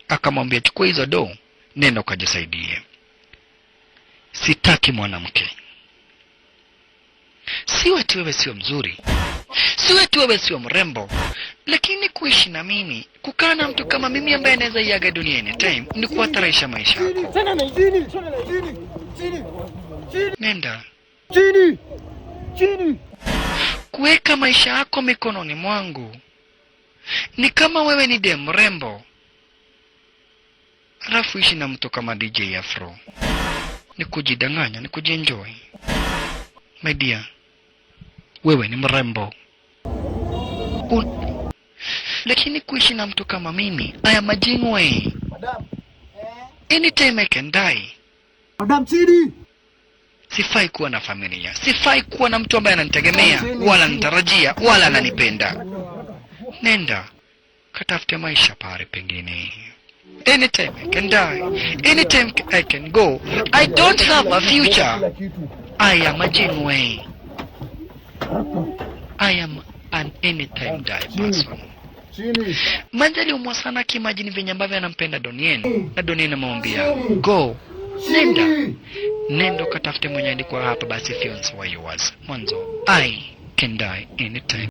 Akamwambia, "Chukua hizo do, nenda ukajisaidie. Sitaki mwanamke. Sio ati wewe sio mzuri, sio ati wewe sio mrembo, lakini kuishi na mimi, kukaa na mtu kama mimi ambaye anaweza iaga dunia anytime, ni kuhatarisha maisha yako. Nenda." Chini! Chini! Kuweka maisha yako mikononi mwangu ni kama wewe ni dem mrembo alafu ishi na mtu kama DJ Afro. Ni kujidanganya, ni kujienjoy. My dear, wewe ni mrembo, lakini kuishi na mtu kama mimi, aya majingwe. Madam. Anytime I can die. Madam, chini! Sifai kuwa na familia, sifai kuwa na mtu ambaye ananitegemea wala ananitarajia wala ananipenda. Nenda katafute maisha pale pengine. Anytime I can die, anytime I can go. I don't have a future. Kila kitu. I am a genuine. I am an anytime die person. Chini! Manzi aliumwa sana akiimagine venye ambavyo anampenda Donien, na Donien amemwambia, "Go, nenda, nenda ukatafute mwenye alikuwa hapa basi fiance wa yours. Mwanzo I can die anytime."